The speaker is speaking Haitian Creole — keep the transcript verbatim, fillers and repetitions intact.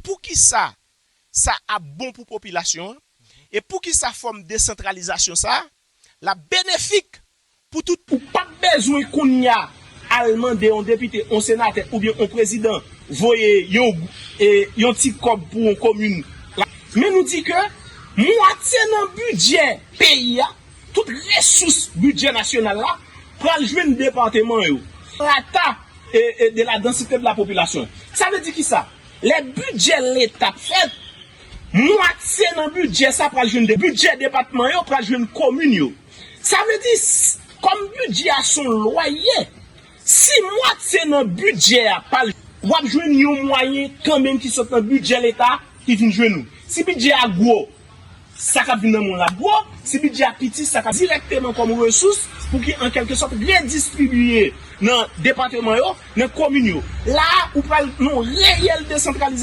Poukisa sa ap bon pou popilasyon an? E poukisa fòm desantralizasyon sa a l ap benefik pou tout? Ou p ap bezwen kounye a al mande yon depite, yon senatè oubyen yon prezidan voye yon, e, yon ti kòb pou yon komin. Men nou di ke mwatye nan bidjè peyi a, tout resous bidjè nasyonal la, pral jwenn depatman yo. Rata e, e de la densité de la population. Sa vle di kisa? Lè bidjè leta ap fèt, mwatye nan bidjè sa pral jwenn de bidjè depatman yo, pral jwenn komin yo. Sa vle di, s- kòm bidjè a se yon lwaye, si mwatye nan bidjè a pral, w ap jwenn yon mwayen kanmenm ki sot nan bidjè leta ki vin jwenn ou. Si bidjè a gwo, sa k ap vin nan men w la gwo. Si bidjè a piti, sa k ap dirèkteman kòm resous pou ki an kèlke sòt redistribiye nan depatman yo, nan komin yo. La a, ou pral nan yon reyèl desantralizasyon.